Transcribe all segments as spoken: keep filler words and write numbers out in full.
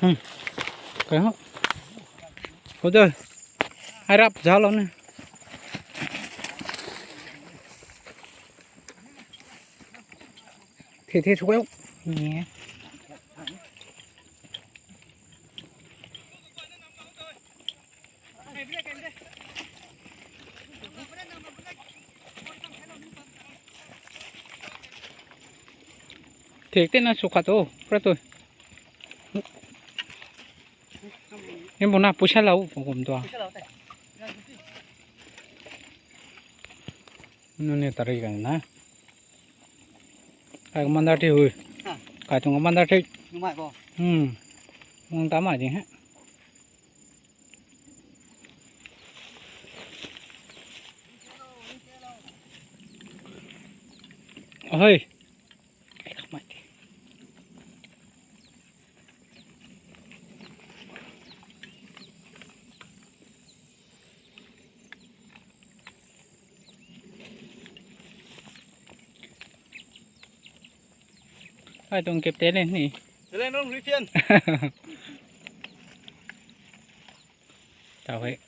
Hmm. Kai ho. Ko de. Ai rap za lo ne. Thei thei sw kai ho. Ni. Thek te na sw khat o, pra tu. Ni bu na pusa lau, kum kum tua. Nunc ni tari kan na. Kai commander thi hui. Ha. Kai tuang commander thi. Numei bo. Hmm. Mung ta ma ding he. Ahoi. Ai tuang kep te le ni. Zeliangrong Riffian. Tau hei.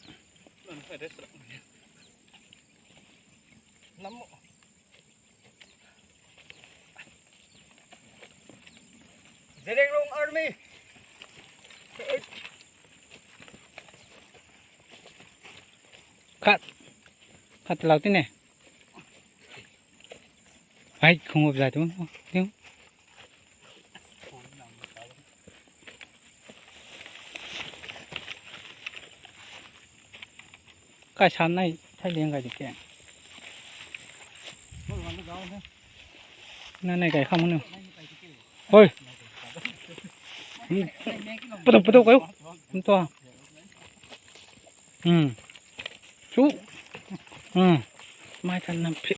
Nam mo. Zeliangrong Army. Khat. Khat lau ti ne. Ai, khung up zai tu. Tiu. Kai san nai, thai liang kai di ke. Na nai kai kham nu. Hoi. Putu, putu kai. Kum tua. Hmm. Chu. Hmm. Mai kan nam phi